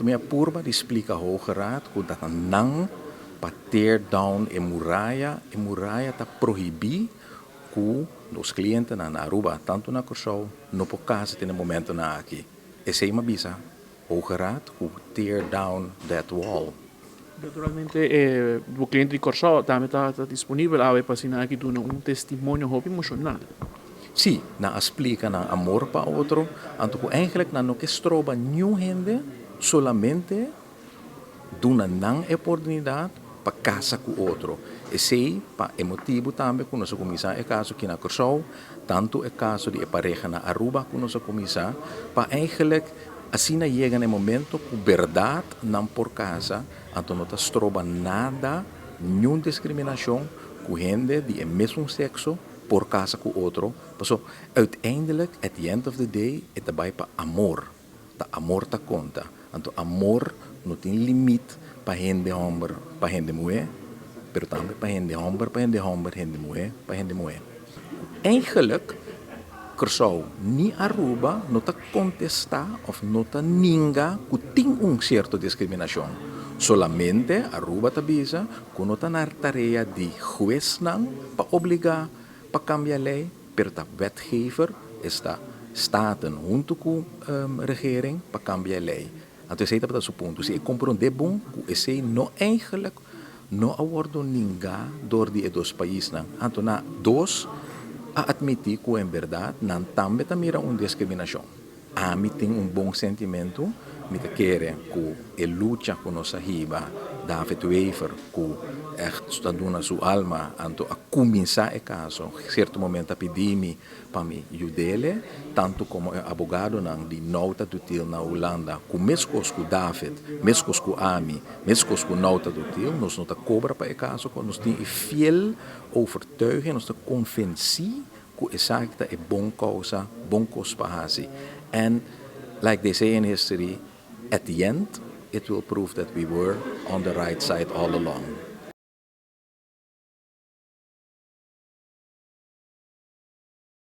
Mi a purba di splika Hoge Raad ku ta nan pa tear down e muraya, e muraya ta prohibí ku nos klientenan na Aruba, tantu na Kòrsou, no por kasa te na momentonan aki. Esei mi a bisa Hoge Raad ku tear down that wall. Naturalmente, e kliente di Kòrsou tambe ta disponibel awe pa asina aki duna un testimonio hopi emoshonal. Si, nan a splika nan amor pa otro, anto ku eigenlijk nan no ke stroba niun hende, solamente duna nan e oportunidat pa kasa ku otro. Esei pa e motibu tambe ku nos a kuminsá e kaso aki na Kòrsou, tantu e kaso di e pareha na Aruba ku nos a kuminsá, pa eigenlijk asina yega na e momento ku bèrdat nan por kasa, anto no ta stroba nada, niun diskriminashon ku hende di e mesun sekso por kasa ku otro. Paso uiteindelijk, at the end of the day, e ta bai pa amor. Ta amor ta konta. Anto amor no tin limite pa hende hòmber, pa hende muhé, pero tambe pa hende hòmber, pa hende hòmber, hende muhé, pa hende muhé. Eigenlijk, Kòrsou ni Aruba no ta kontestá òf no ta ninga ku tin un sierto diskriminashon. Solamente Aruba ta bisa ku no ta na tarea di huesnan pa obligá pa kambia lei, pero ta wetgever, esta Staten huntu ku regering pa kambia lei. Anto esei tabata su punto. Si e komprondé bon ku esei no eigenlijk no a wòrdu ningá dor di e dos paisnan. Anto nan dos a atmití ku en bèrdat nan tambe ta mira un diskriminashon. Ami tin un bon sentimentu, mi ta kere ku e lucha ku nos a hiba, David Wever, ku echt ta duna su alma, anto a kuminsá e kaso, sierto momento a pidi mi pa mi yud'é, tantu komo e abogadonan di Nauta Dutil na Hulanda, ku meskos ku David, meskos ku ami, meskos ku Nauta Dutil, nos no ta kobra pa e kaso, ku nos tin e fiel overtuiging, nos ta konvensí ku esaki ta e bon kousa, bon kos pa hasi. And like they say in history, at the end, it will prove that we were on the right side all along.